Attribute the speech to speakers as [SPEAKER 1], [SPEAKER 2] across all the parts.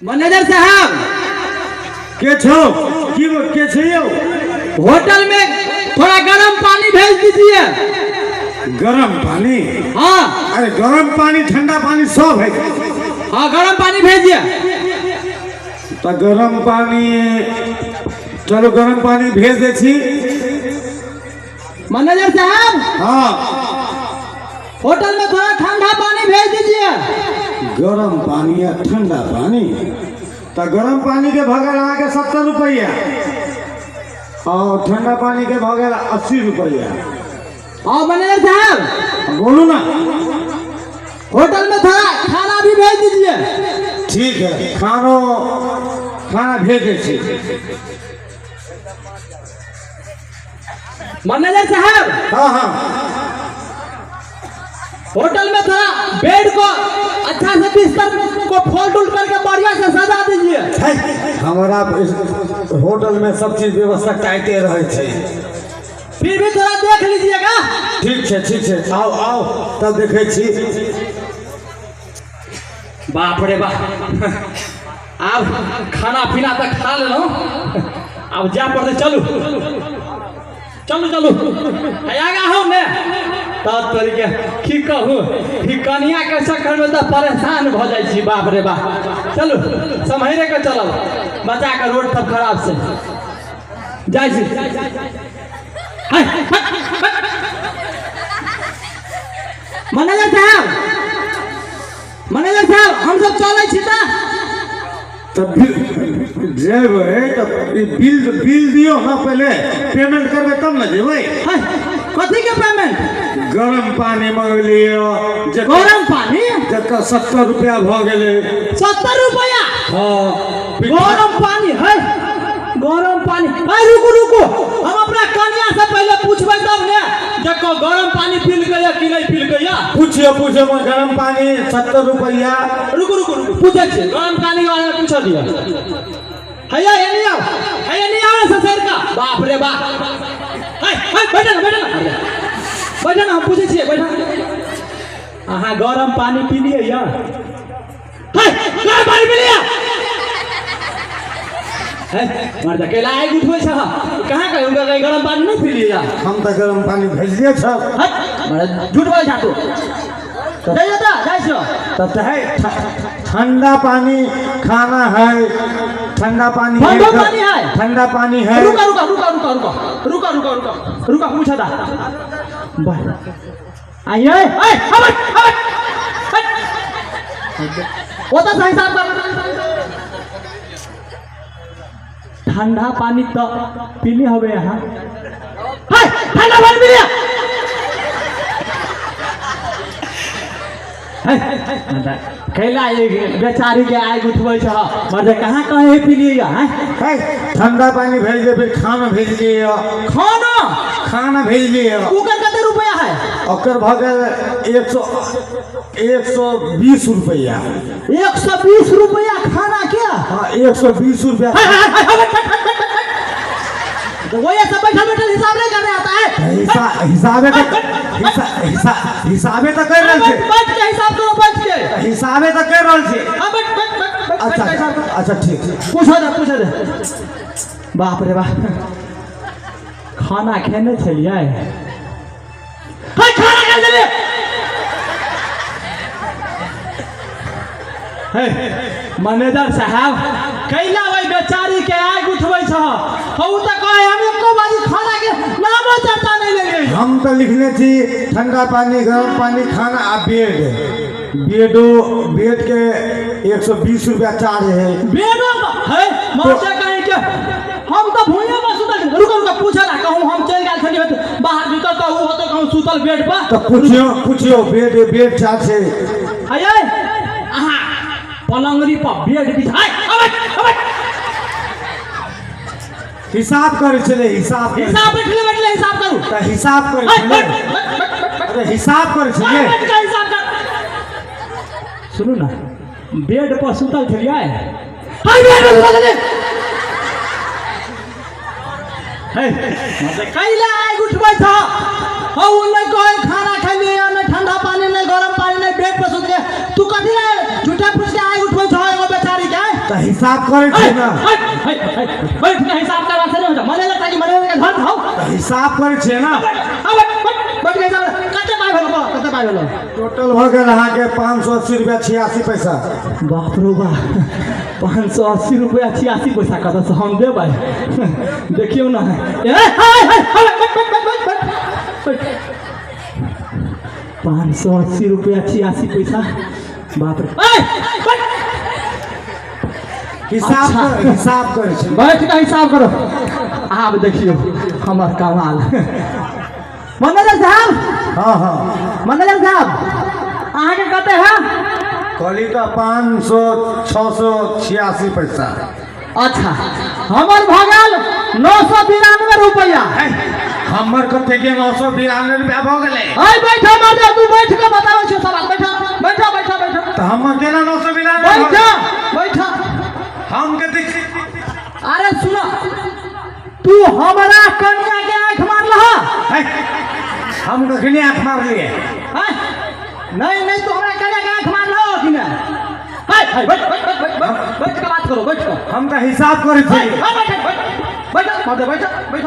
[SPEAKER 1] Manager साहब।
[SPEAKER 2] के छौ की के छै यौ?
[SPEAKER 1] होटल में थोड़ा गर्म पानी भेज दीजिए।
[SPEAKER 2] गरम पानी?
[SPEAKER 1] हाँ।
[SPEAKER 2] अरे गरम पानी ठंडा पानी सब है।
[SPEAKER 1] हाँ, गरम पानी भेजिए।
[SPEAKER 2] तो गरम पानी, चलो गरम पानी भेज दै छी।
[SPEAKER 1] मैनेजर साहब।
[SPEAKER 2] हाँ।
[SPEAKER 1] होटल में थोड़ा ठंडा पानी भेज दीजिए।
[SPEAKER 2] गरम पानी या ठंडा पानी? तो गरम पानी के भऽ गेल अहाँके 70 रुपैआ और ठंडा पानी के भऽ गेल 80 रुपैआ।
[SPEAKER 1] हाँ मैनेजर साहब।
[SPEAKER 2] बोलू ना।
[SPEAKER 1] होटल में थोड़ा खाना भी भेज दीजिए।
[SPEAKER 2] ठीक है, खानो खाना भेज दै छी।
[SPEAKER 1] मैनेजर साहब।
[SPEAKER 2] हाँ हाँ।
[SPEAKER 1] होटल में थोड़ा बेड को अच्छा से बिस्तर को फोल्ड उल्ड करके बढ़िया से सजा दीजिए।
[SPEAKER 2] हमारा होटल में सब चीज व्यवस्था टाइटे रहे छै।
[SPEAKER 1] फिर भी थोड़ा देख लीजिएगा।
[SPEAKER 2] ठीक छै, ठीक छै, आओ आओ तब देखै छी।
[SPEAKER 1] बाप रे बाप, आब खाना पीना तऽ खा लेलहुँ, आब जाय पड़तै। चलू चलू चलू, आगा हूँ ने तब तोरीके की कहू, ई कनियाके चक्करमे तऽ परेशान भऽ जाइ छी। बाप रे बाप, चलू सम्हरे के चलब, बचा के रोड सब खराब से जाइ छी। मैनेजर साहब, मैनेजर साहब, हम सब चलै छी तऽ।
[SPEAKER 2] तऽ जेबै तऽ ई बिल बिल दियौ ना, पहिले पेमेंट करबै तब ने जेबै।
[SPEAKER 1] कथी के पेमेंट?
[SPEAKER 2] गरम पानी मंगलियै।
[SPEAKER 1] गरम पानी?
[SPEAKER 2] जकर 70 रुपया भऽ गेलै।
[SPEAKER 1] 70 रुपया?
[SPEAKER 2] हाँ।
[SPEAKER 1] गरम पानी है, गरम पानी है। रुकू रुकू, हम अपना कनिया से पहले पूछबै तब ने जको गरम पानी पीलकै या कि नहीं पीलकै या।
[SPEAKER 2] पूछियो पूछियो, गरम पानी 70 रुपया।
[SPEAKER 1] रुकू रुकू रुकू, पूछै छी गरम पानी के बारे में पूछ दियो। हैया एनी आओ, हैया एनी आओ ससुर का। बाप रे बाप, है है बैठा ना, बैठा ना, बैठा ना, हम पूछै छियै, बैठा। अहाँ गरम पानी पी लियै या? है गरम पानी पी लिया। मर्द कैला आगि उठबै छह, कहाँ कहीं हुनका कहीं गरम पानी नहीं पी लिया?
[SPEAKER 2] हम तऽ गरम पानी भेजलियै छह।
[SPEAKER 1] मर्द झूठ बोलै छा तू। जाइ जा जाइ छो।
[SPEAKER 2] तब तऽ है ठंडा पानी खाना है, ठंडा पानी है।
[SPEAKER 1] ठंडा पानी है?
[SPEAKER 2] ठंडा पानी है।
[SPEAKER 1] रुका रुका रुका रुका रुका रुका रुका रुका रुका, पूछा था आइए। ओतऽ से हिसाब कर। ठंडा पानी तो पीली हवे यहाँ। ठंडा पानी पी लिया। कैला एक बेचारी के आगि उठबै छह, मर्द कहाँ कहाँ पी लियै हैं?
[SPEAKER 2] ठंडा पानी भेज दे, फिर खाना भेज दिए।
[SPEAKER 1] खाना?
[SPEAKER 2] खाना भेज दिए।
[SPEAKER 1] ओकर कते रुपया है?
[SPEAKER 2] ओकर भऽ गेल 120 रुपया।
[SPEAKER 1] 120 रुपया खाना के?
[SPEAKER 2] हाँ, 120 रुपया।
[SPEAKER 1] तो वही सब बैठल बैठल हिसाब नहीं करने आता है।
[SPEAKER 2] हिसाबे तो हिसाबे तो कर रहल छी।
[SPEAKER 1] बैठ के हिसाब करो, बैठ के
[SPEAKER 2] हिसाबे तो कर रहल छी।
[SPEAKER 1] हाँ, बैठ बैठ बैठ बैठ।
[SPEAKER 2] अच्छा अच्छा ठीक।
[SPEAKER 1] पूछो दे, पूछो दे। बाप रे बाप, खाना खेने छलियै? खाना खा लेलियै। मैनेजर साहब, कैला ओहि बेचारी के आगि उठबै छह? हौ तऽ कहे हम एको बारी खाना के नामो चर्चा नहीं लेलियै।
[SPEAKER 2] हम तऽ लिखने छी ठंडा पानी, गरम पानी, खाना आ बेड। बेडो बेड के 120 रुपया चार्ज है।
[SPEAKER 1] बेडो है मौजा कहीं के, हम तऽ भुइयाँ पर सुतल। रुको रुको, पूछे ना कहूँ हम चलि गेल छलियै बाहर भीतर तऽ उ होतै कहूँ सुतल बेड पर।
[SPEAKER 2] तऽ पूछियो पूछियो, बेड बेड चार्ज है।
[SPEAKER 1] हयै अहाँ पलंगरी पर बेड बिछाय अबै अबै।
[SPEAKER 2] हिसाब करै छलै, हिसाब।
[SPEAKER 1] हिसाब बैठले बैठले हिसाब करू।
[SPEAKER 2] तऽ हिसाब करै छलै, अरे हिसाब करै छलै।
[SPEAKER 1] हिसाब कर। सुनू ना, बेड पर सुतल छलियै? हाय बेड पर सुतल छलियै। हे कैला आगि उठबै छह? हौ नहि कहे खाना खैलियै, नहि ठंडा पानी, नहि गरम पानी, नहि बेड पर सुतलियै। तू कथी रे झूठे फूस के आगि उठबै छह एगो बेचारी के?
[SPEAKER 2] तऽ हिसाब करै छी ने।
[SPEAKER 1] बैठ के हिसाब करबा से नहीं होता। मने लगता कि मने के घर खाओ।
[SPEAKER 2] तऽ हिसाब करै छियै ने।
[SPEAKER 1] बैठ के हिसाब। कते पाइ भेलो? बोलो, कते पाइ भेलो?
[SPEAKER 2] टोटल भऽ गेल अहाँके 580 रुपया 86 पैसा।
[SPEAKER 1] बाप रो बा, 580 रुपया 86 पैसा कतऽसँ हम देबै? देखियौ ने। ए, हाय, हाय, हाय, बैठ, बैठ, बैठ, बैठ, बैठ, बैठ। 580 रुपया 86 पैसा, बाप रे। ए, बैठ।
[SPEAKER 2] हिसाब
[SPEAKER 1] अच्छा।
[SPEAKER 2] कर, हिसाब करै छी।
[SPEAKER 1] बैठ के हिसाब करो। आब देखियौ हमर कमाल। मैनेजर साहब।
[SPEAKER 2] हँ हँ।
[SPEAKER 1] मैनेजर साहब, अहाँके कते है?
[SPEAKER 2] कहली तऽ 500 686 पैसा।
[SPEAKER 1] अच्छा, हमर भऽ गेल 992 रुपया।
[SPEAKER 2] हमर कते के 992 रुपया भऽ गेलै?
[SPEAKER 1] हाय, बैठो मर्दे, तू बैठ के बताबै छियौ सवाल। बैठो, बैठो, बैठो, बैठो।
[SPEAKER 2] तऽ हमर केना 992 भऽ
[SPEAKER 1] बैठो।
[SPEAKER 2] गेल?
[SPEAKER 1] बैठो।
[SPEAKER 2] हम कते?
[SPEAKER 1] अरे सुनो, तू हमरा कन्या के आंख मारलह।
[SPEAKER 2] है, हम कखनी आँख मारलियै?
[SPEAKER 1] हैं? नहीं नहीं, तू हमरा कन्या के आंख मारलह कि नहीं? हाय हाय, बैठ बैठ बैठ बैठ बैठ, बैठ के बात करो, बैठ के।
[SPEAKER 2] हम तऽ हिसाब करै
[SPEAKER 1] हाय,
[SPEAKER 2] छी।
[SPEAKER 1] हाय, बैठ बैठ बैठ मर्दे, बैठ बैठ।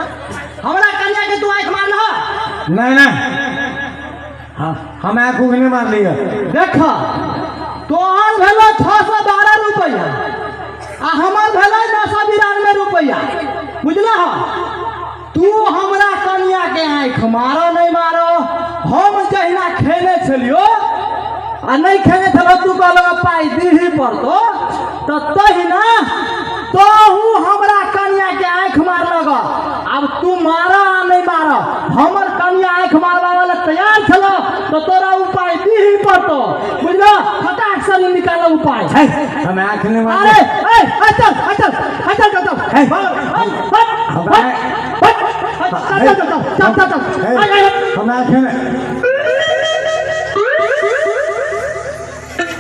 [SPEAKER 1] हमरा कन्या के तू आंख मारलह?
[SPEAKER 2] नहि नहि, हाँ, हम आँख उघ नहि मारलियै।
[SPEAKER 1] देख, तोहर भेलो 612 रुपया आ हमर भेलै 992 रुपया, बुझलह? तू हमरा कन्या के आँखि मारो नहि मारो, हम जहिना खेने छलियो आ नहि खेने छलो, तू कहलो पाइ दीही पड़तो, तऽ तहिना तोहू हमरा कन्या के आँखि मारलक। आब तू मार आ नहि मार, हमर कन्या आँखि मारबा वाला तैयार छलो, तऽ तोरा उपाय दीही पड़तो, बुझलो? फटाक से निकाल उपाय।
[SPEAKER 2] है, हम आँख नहि
[SPEAKER 1] अरे
[SPEAKER 2] मारलियै।
[SPEAKER 1] ए, ए, चल, ए, चल, ए, चल, चल, चल।
[SPEAKER 2] है।
[SPEAKER 1] भाग, ए, हट,
[SPEAKER 2] हमरा
[SPEAKER 1] हट, हट, चल, चल, चल, चल, चल, चल।
[SPEAKER 2] है,
[SPEAKER 1] ए, ए, ए।
[SPEAKER 2] हम आँख नहि